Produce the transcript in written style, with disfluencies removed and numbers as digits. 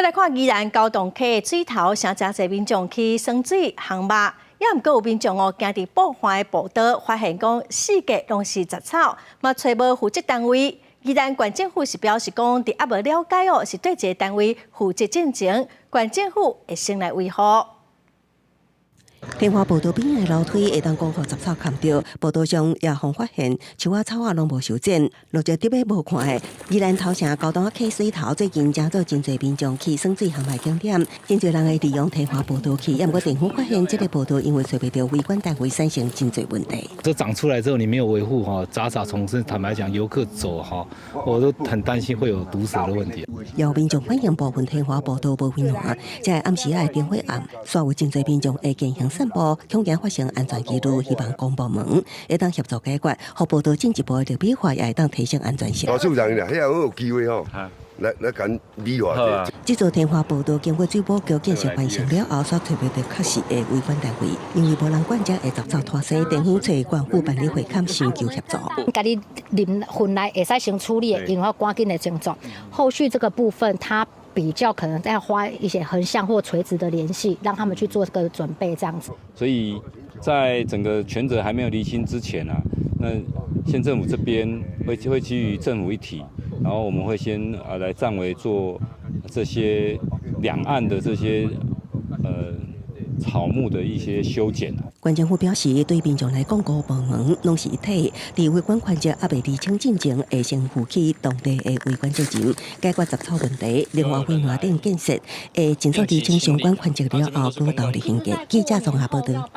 來看宜蘭高洞溪水頭，誠濟民眾去耍水烘肉，也毋過有民眾哦，行佇布環的步道，發現講四界攏是雜草，嘛揣無負責單位。宜蘭縣政府是表示講，佇猶無了解哦，是佗一个單位負責進前，縣政府會先來維護。天華步道邊的樓梯會當講予雜草崁著，步道上也予發現樹仔草仔攏無修剪，落著特別無看的。宜蘭頭城高洞溪水頭最近成做真濟民眾去耍水烘肉景點，真濟人會利用天華步道去，也毋過政府發現這个步道因為揣袂著維管單位，產生真濟問題。這長出來之後，你沒有維護哈，雜草叢生，坦白講，遊客走哈，我都很擔心會有毒蛇的問題。有民眾反映部分天華步道無圍欄，這暗時仔的燈火暗，煞有真濟民眾會進行散步，恐驚發生安全疑慮，希望公部門會當協助解決，予步道進一步的美化，也會當提升安全性。老處長啦，遐有機會吼，來來共美化。這座天華步道經過水保局建設完成了後，煞揣袂著確實的維管單位，因為無人管，才會雜草拖生，政府揣縣府辦理會勘尋求協助。共你臨分來會使先處理的，因為我趕緊的動作。後續這個部分，它比較可能要花一些橫向或垂直的聯繫，讓他們去做這個準備，這樣子。所以在整個權責還沒有釐清之前啊，那縣政府這邊會基於政府一體，然後我們會先啊來暫為做這些兩岸的這些草木的一些修剪。縣政府表示，對民眾來講，五部門攏是一體，佇維管權責猶未釐清進前，會先負起當地的維管責任，解決雜草問題。另外，圍欄頂建設會盡速釐清相關權責了後，閣投入興建。記者綜合報道。